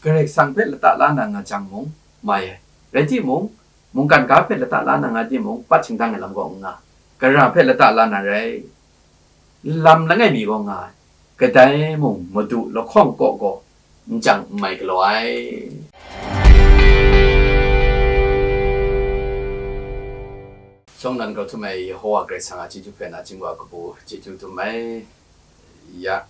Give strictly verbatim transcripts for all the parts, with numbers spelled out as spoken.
Karai Kasang hpe lata la na nga jang mung, mai ai. Rai timung, mungkan ga hpe lata la na nga timung, pat shingdang ai lam gaw n nga. Gara hpe lata la na rai, lam langai mi gaw nga ai. Kadai mung madu lahkawng kaw gaw n chyang n mai galaw ai. Shawng nnan grau htum ai Yehowa Karai Kasang a chyeju hpe nachying wa kabu chyeju dum ai. Ya,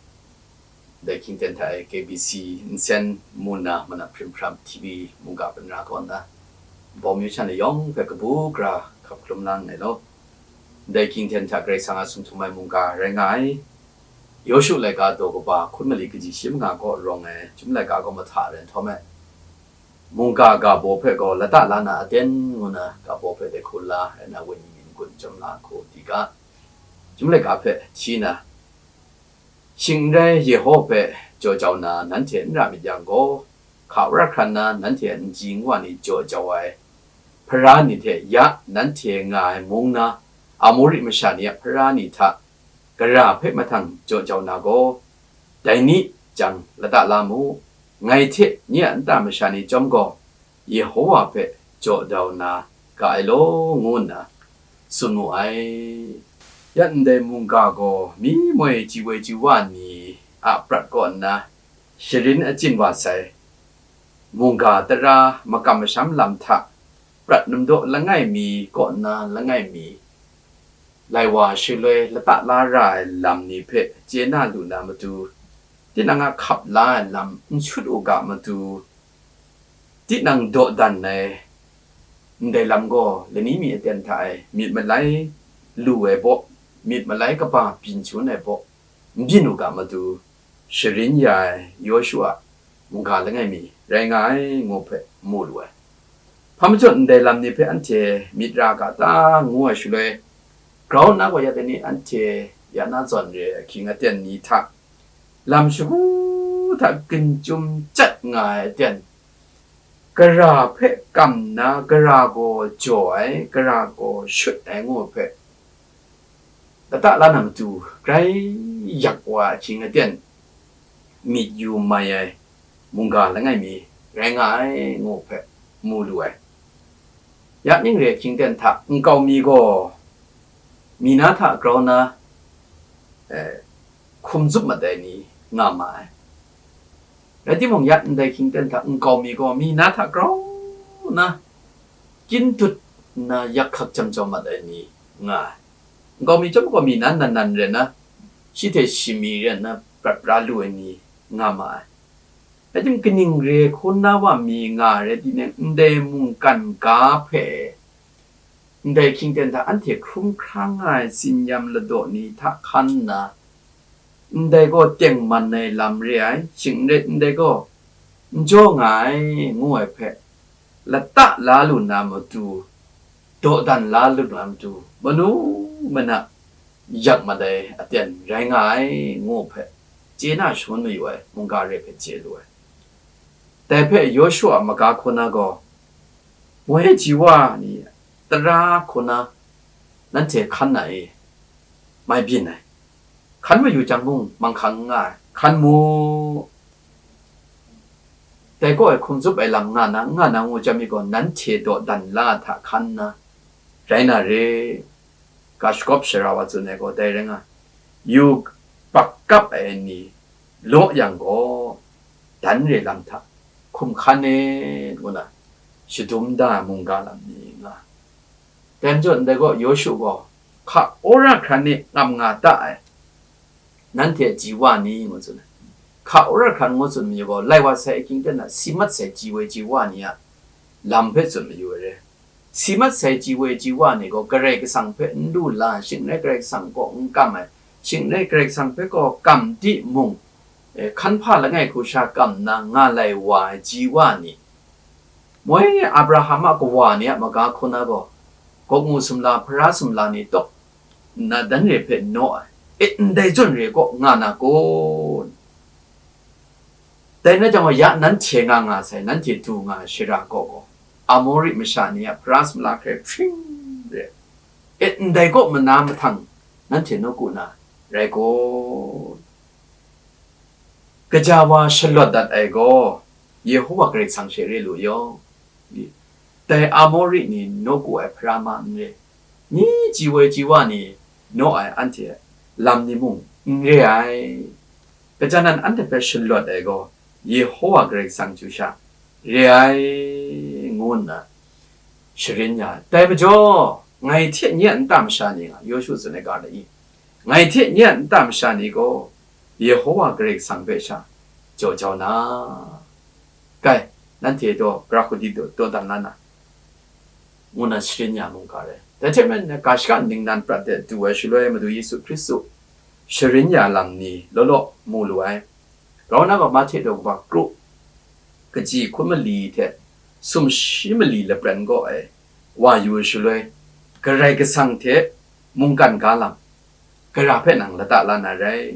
dai hkying ten hta e K B C nsen mu na, manat hprim hpram T V mungga hpe n ra kaw nna, bawm yu shan e yawng hpe kabu gara hkap hkalum lang ai law, dai hkying ten hta Karai Kasang a sung htum ai mungga rai nga ai. Yawshu laika daw kaba hkun mali kaji shi manga kaw rawng ai Chyum laika gaw mahta rai nhtawm ai. Mungga ga baw hpe gaw lata la na aten ngu na ga baw hpe dai hku la ai na wenyi mi n-gun chyawm la hku di ga, Chyum laika hpe hti na, shing n rai Yehowa hpe jaw jau na nanhte n ra myit yang gaw, hka wora hkran na nanhte a nji nwa ni jaw jau ai hpara ni hte ya nanhte nga ai mung na Amori masha ni a hpara ni hta gara hpe mahtang jaw jau na gaw, dai ni jang lata la mu, ngai hte nye a nta masha ni chyawm gaw, Yehowa hpe jaw dau na ga ai law, ngu nna tsun mu ai. Ya ndai mungga gaw mi moi ji woi ji wa ni a prat kaw nna sharin achyin wa sai. Mungga tara makam masham lam hta prat namdaw langai mi kaw nna langai mi, lai wa shaloi lata la ra ai lam ni hpe chye na lu na matu, tinang a hkap la ai lam n shut u ga matu, tinang dawdan ai ndai lam gaw lani mi aten hta e myit malai lu ai baw, myit malai kaba byin shangun ai baw, n byin u ga matu, sharin ya ai Yawshu a mungga langai mi rai nga ai, ngu hpe mu lu ai. Hpa majaw ndai lam ni hpe anhte myit ra ga ta, ngu ai shaloi, grau nna gaw ya dai ni anhte ya na zawn re ai ahkying aten ni hta, lam shagu hta gun chyum chyat nga ai aten, gara hpe kam nna, gara gaw jaw ai, gara gaw shut ai ngu hpe, lata la na matu grai yak wa ahkying aten myit yu mai ai mungga langai mi rai nga ai, ngu hpe mu lu ai. Ya ning re ahkying ten hta nkau mi gaw mi na hta grau na, eh, hkum zup mat ai ni nga ma ai. Rai timung, ya ndai hkying ten hta nkau mi gaw mi na hta grau na kyin dut nna yak hkak jam jau mat ai ni nga ai. Nkau mi chyawm gaw mi na nan nan rai nna, shi hte shi mi rai nna prat pra lu ai ni nga ma ai. Rai tim, kaning re hkawn na wa mi nga ai rai timung, ndai mungkan ga hpe ndai hkying ten hta anhte hkrum hkrang nga ai tsin-yam ladaw ni hta hkan nna, ndai gaw tengman ai lam re ai, shing n rai, ndai gaw n jaw nga ai, ngu ai hpe, lata la lu na matu, dawdan la lu na matu, manu mana yak mat ai aten rai nga ai, ngu hpe, chye na shangun mayu ai mungga re hpe chye lu ai. Dai hpe Yawshu a maga hkaw na gaw, moi ji wa ni tara hkaw na nanhte hkan na e, mai byin ai. Hkan mayu jang mung manghkang n nga ai. Hkan mu, dai kaw e hkum zup ai lam nga na, n nga na ngu jang mi gaw, nanhte dawdan la hta hkan nna, rai na re, ga shagawp shara wa tsun ai gaw dai rai nga, yu bak kap ai ni law yang gaw, dan re lam hta hkum hkan e, ngu na shadum da ai mungga lam ni nga. Dai majaw ndai gaw, Yawshu gaw, hka wora hkran e ngam nga ta ai, nanhte ji wa ni, ngu tsun ai. Hka wora hkran ngu tsun mayu gaw, lai wa sai ahkying ten a si mat sai ji woi ji wa ni a lam hpe tsun mayu ai re. Si mat sai ji woi ji wa ni gaw Karai Kasang hpe n lu la, shing n rai Karai Kasang kaw n kam ai, shing n rai Karai Kasang hpe gaw kam timung, eh, hkan hpa langai hku sha kam nna nga lai wa ai ji wa ni, moi Abraham a kawa ni a maga hkaw na gaw, gawk mu sumla, hpara sumla ni tawk nna dan re hpe naw ai, e, ndai zawn re kaw nga na kun? Dai na jang gaw, ya nanhte nga nga sai, nanhte du nga ai shara kaw gaw, Amori masha ni a hpara sumla hkrai hpring re ai. E, ndai kaw mana mahtang nanhte nawku na rai kun? Kaja wa shalawt dat ai gaw, Yehowa Karai Kasang she re lu yaw. Dai Amori ni nawku ai hpara ma n re, ni ji woi ji wa ni naw ai anhte lam ni mung n re ai. Kaja nan anhte hpe shalawt ai gaw Yehowa Karai Kasang chyu sha re ai, ngu nna sharin ya ai. Dai majaw, ngai hte nye a nta masha ni nga, Yawshu tsun ai ga na i, ngai hte nye a nta masha ni gaw Yehowa Karai Kasang hpe sha jaw jau na, kai, nanhte daw, gara hku di daw, dawdan la na, ngu na sharin ya mungga rai. Dai hte maren, ga shaka ningnan prat de du ai shaloi, Madu Yesu Hkristu sharin ya lam ni law law mu lu ai. Grau na gaw Mahte daw kaba kru, kaji hkun mali hte sumshi mali lapran kaw ai wa yu ai shaloi, Karai Kasang hte mungkan ga lam, gara hpe nang lata la na rai.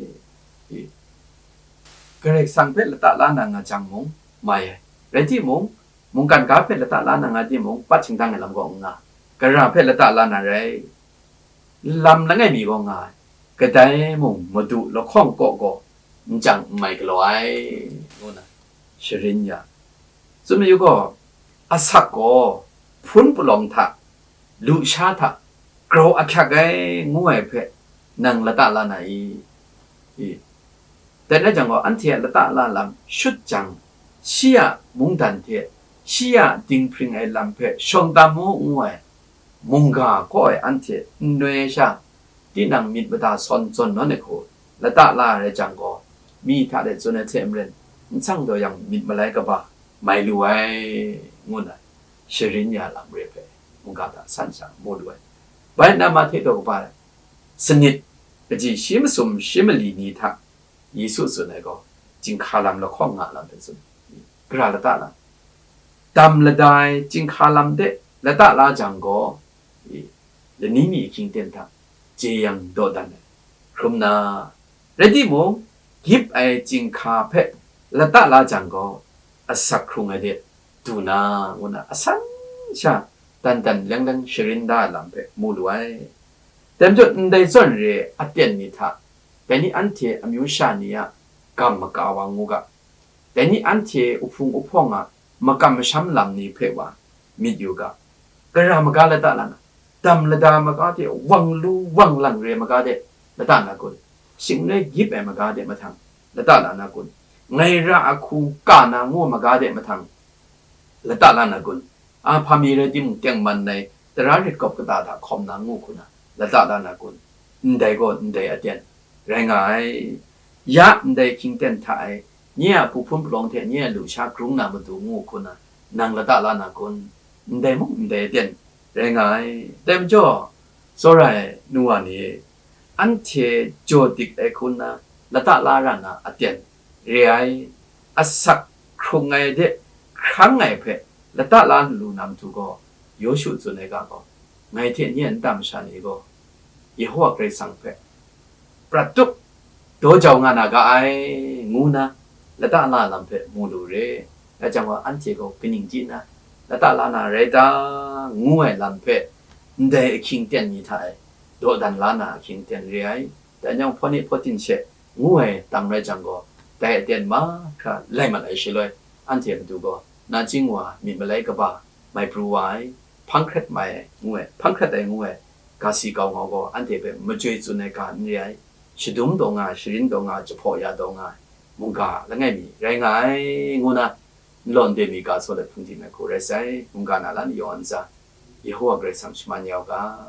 Karai Kasang hpe lata la na nga jang mung, mai ai. Rai timung, mungkan ga hpe lata la na nga timung, pat shingdang ai lam gaw n nga, gara hpe lata la na rai. Lam langai mi gaw nga ai, kadai mung Madu lahkawng kaw gaw n jang n mai galaw ai, ngu na sharin ya. Tsun mayu gaw, asak gaw hpun palawng hta, lusha hta, grau ahkyak ai, ngu ai hpe nang lata la na i? I. Dai na jang gaw, anhte a lata la lam shut jang, shi a mungdan hte shi a dinghpring ai lam hpe shawng tam mu, ngu ai mungga kaw ai anhte n noi ai sha, tinang myit mada sawn zawn nawn ai hku lata la ai rai jang gaw, mi hta de tsun ai hte maren, n sang taw yang myit malai kaba mai lu ai, ngu na sharin ya lam re hpe, mungga hta san sha mu lu ai. Bai nna Mahte daw kaba sanit, kaji shi masum shi mali ni hta Yesu tsun ai gaw, chyinghka lam lahkawng nga lam hpe tsun, gara lata lam, dam lada ai chyinghka lam de lata la jang gaw, i, lani mi ahkying ten hta jeyang dawdan ai hkrum na, rai timung, gyip ai chyinghka hpe lata la jang gaw, asak hkrung ai de du na, ngu na asan sha dan dan leng leng sharin da ai lam hpe mu lu ai. Dai majaw, ndai zawn re ai aten ni hta, dai ni anhte amyu sha ni a gam maka wa ngu ga, dai ni anhte uhpung uhpawng a makam masham lam ni hpe wa myit yu ga, gara maga lata la na, dam lada maga de, wang lu wang lang re maga de lata na kun? Shingnoi gyip ai maga de mahtang lata la na kun? Ngai ra ahku ka na ngu maga de mahtang lata la na kun? A hpa mi rai timung, tengman ai tara rit kawp kata hta hkawm na ngu hku na lata la na kun? Ndai gaw ndai aten rai nga ai. Ya ndai hkying ten hta e nye a pu hpun palawng hte nye a lusha hkrung na matu ngu hku na nang lata la na kun? Ndai mung ndai aten rai nga ai. Dai majaw, tsawra ai nu wa ni, anhte jaw dik ai hku nna lata la ra na aten re ai, asak hkrung ai de hkrang ai hpe lata la lu na matu gaw, Yawshu tsun ai ga gaw, ngai hte nye a nta masha ni gaw Yehowa Karai Kasang hpe prat tup daw jau nga na ga ai, ngu na lata la lam hpe mu lu re. Dai jang gaw, anhte gaw kaning di na lata la na rai ta, ngu ai lam hpe ndai ahkying ten ni hta e dawdan la na ahkying ten re ai. Dai yang Hpawni Hpawtin she ngu ai tam rai jang gaw, dai aten mahkra lai mat ai shaloi, anhte matu gaw nachying wa myit malai kaba mai pru wa ai, hpang hkrat mai ai ngu ai, hpang hkrat ai ngu ai ga si gau ngau gaw, anhte hpe majoi tsun ai ga n re ai, shadum taw nga ai, sharin taw nga ai, jahpaw ya taw nga ai mungga langai mi rai nga ai, ngu na n law n de mi ga saw let hpungdim ai hku rai sai. Mungga na la ni yaw ai ntsa, Yehowa Karai Kasang shaman ya u ga.